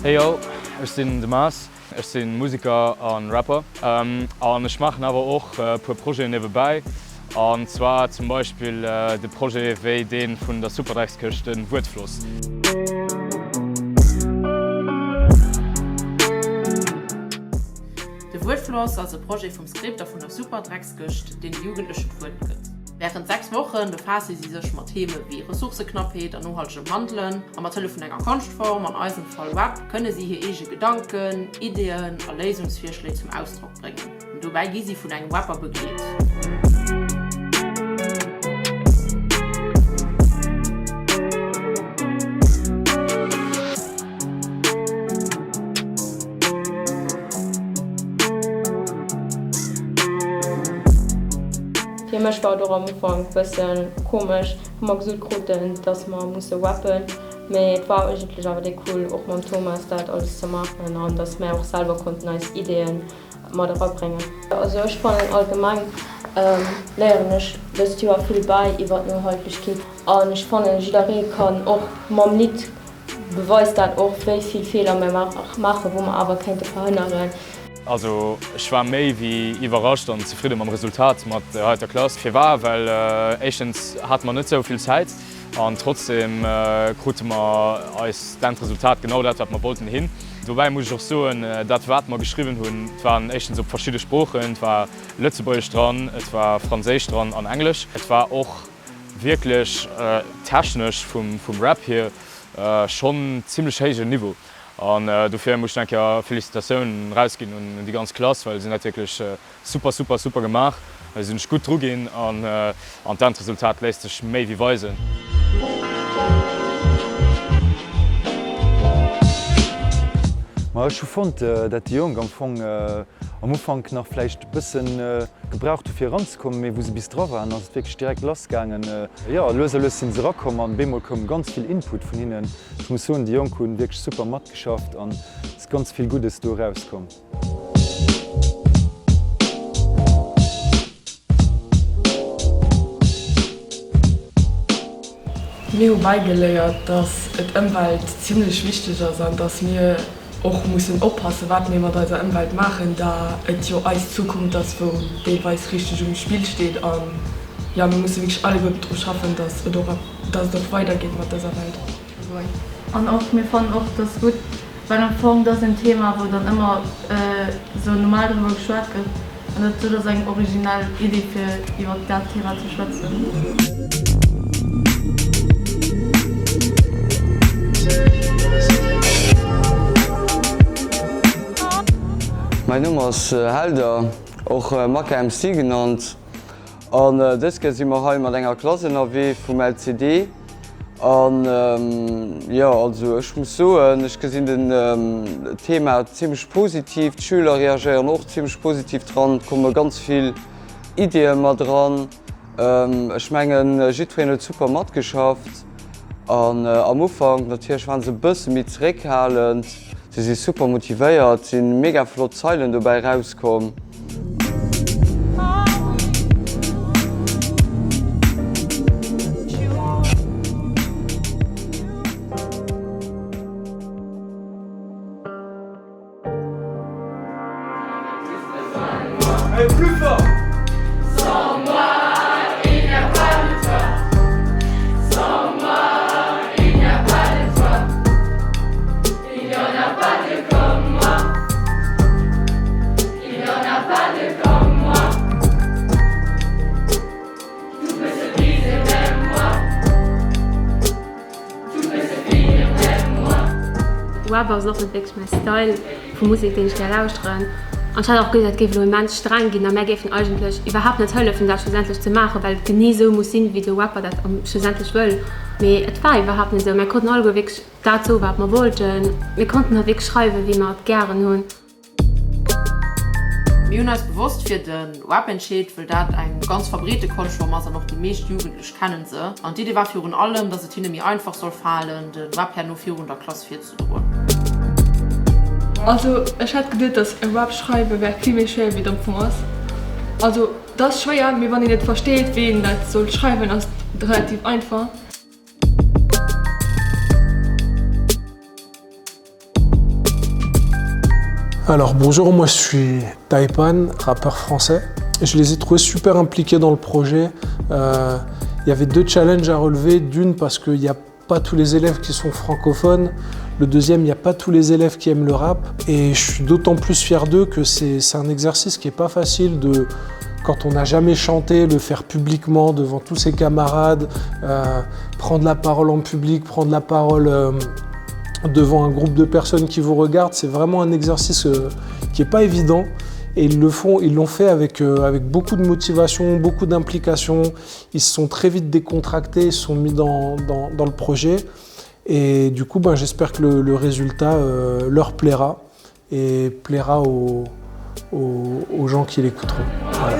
Hey yo, ech sinn de Mars, ech si Museker a Rapper an ech maachen awer och e puer Projeten niewebäi an zwar zum Beispill de Projet wéi dee vun der Superdreckskëscht, de Wuertfloss. De Wuertfloss ass e Projet vum Script a vun der Superdreckskëscht, deen de Jugendlechen d'Wuert gëtt. Wärend 6 Woche befaasse si sech mat Theme wéi Ressourcëknappheet an nohaltegem Handelen a mat Hëllef vun enger Konschtform, an eisem Fall Rap, kënne si hir eege Gedanken, Ideeën a Léisungsvirschléi zum Ausdrock bréngen. Dobäi gi si vun engem Rapper begleet. Fir mech war et och am Ufank bëssen komesch, wou mer gesot kruten, dass mer musse rappen, mee et war eigentlech awer déi cool och mam Thomas dat alles ze maachen an dass mär och selwer konnten eis Ideeën mat erabréngen. Also ech fannen allgemeng léieren ech dëst Joer vill bäi iwwer d'Nohaltegkeet an ech fannen jidderee kann och mam Lidd beweist dat och wéi vill Feeler mir maachen, wou mer awer kéinte verhënneren. Also ech war méi wéi iwwerrascht an zefridde mam Resultat mat der heiter Klass. Firwar? Well éischtens hate mer net sou vill Zäit an trotzdem krute mer eis d'Endresultat, genau dat wat mer wollten, hin. Dobäi muss ech och soen, dat wat mer geschriwwen hunn, et waren éischtens op verschidde Sproochen, et war Lëtzebuergesch dran, et war Franséisch dran an Englesch. Et war och wierklech technesch vum Rap hier schonn zimmlech héijen Niveau an dofir muss ech eng Kéier Felicitatioun rausginn un déi ganz Klass, well si hunn dat wierklech Super super super gemaach, sinn ech gutt dru ginn an d'Endresultat léisst sech méi wéi weisen. Ma ech hu fonnt dat déi Jonk am Fong am Ufank nach vläicht e bëssen gebraucht hu fir eranzekommen, mee wou se bis dra waren ass et wierklech direkt lass gaangen. Jo lues a lues sinn se erakomm an bemol koum ganz vill Input vun hinnen. Ech muss soen déi Jonk hunn wierklech super matgeschafft an et ass ganz vill Guddes do erauskomm. Mir hu bäigeléiert, dass et Ëmwelt zimlech wichteg ass an dass mir och mussen oppassen, wat mir mat eiser Ëmwelt maachen, da et jo eis Zukunft ass, wou deelweis richteg um Spill steet. An jo, mir musse wierklech alleguerten dru schaffen, dass et och dass et och weidergeet mat dëser Welt. An och, mir fannen och, dass gutt, well am Fong, dat ass en Thema, wou dann ëmmer esou normal driwwer geschwat gëtt. An dat, dat ass eng originell Iddi, fir iwwer dat Thema ze schwätzen. Mäin Numm ass Helder, och Maka MC genannt. An dës Kéier si mer hei mat enger Klass ënnerwee vum LCD. An jo, also ech muss soen, ech gesinn den Thema zimmlech positiv. D'Schüler reagéieren och zimmlech positiv dran. Et komme ganz vill Ideeë mat eran. Ech mengen, jiddwereen huet super matgeschafft. An am Ufank natierlech waren se e bësse méi zeréckhalend. Se si super motivéiert, si mega flott Zeilen dobäi rauskomm. Rap ass och net wierklech mäi Style vu Musek, deen ech gär lauschteren. An ech hat och geduecht, dat géif elo immens streng ginn a mär géifen eigentlech iwwerhaapt net hëllefen, dat schlussendlech ze maachen, well et genee esou muss sinn, wéi de Rapper dat schlussendlech wëll. Mee et war iwwerhaapt net esou. Mär konnten alleguer wierklech Dat sou wat mer wollten. Mir konnten hei wierklech schreiwen wéi mer et gären hunn. Mir hunn eis bewosst fir de Rap entscheet, wëll dat eng ganz verbreete Konschtform ass an och déi meescht Jugendlech kennen se. An d'Idee war virun allem, dass et hinne méi einfach soll falen, de Rap herno virun der Klass virzedroen. Also ech hat geduet dass e Rap schreiwe wär vill méi schwéier wéi et am Fong ass. Also et ass schwéier, mee wann een et versteet wéi een dat soll schreiwen ass et relativ einfach. Alors bonjour, moi je suis Taipan, rappeur français. Je les ai trouvés super impliqués dans le projet. Euh, il y avait deux challenges à relever. D'une, parce qu'il n'y a pas tous les élèves qui sont francophones. Le deuxième, il n'y a pas tous les élèves qui aiment le rap. Et je suis d'autant plus fier d'eux que c'est un exercice qui n'est pas facile de, quand on n'a jamais chanté, le faire publiquement devant tous ses camarades, euh, prendre la parole en public, prendre la parole euh, devant un groupe de personnes qui vous regardent, c'est vraiment un exercice euh, qui n'est pas évident. Et ils le font, ils l'ont fait avec, euh, avec beaucoup de motivation, beaucoup d'implication. Ils se sont très vite décontractés, ils se sont mis dans, dans, dans le projet. Et du coup, ben, j'espère que le, le résultat euh, leur plaira et plaira aux, aux, aux gens qui l'écouteront. Voilà.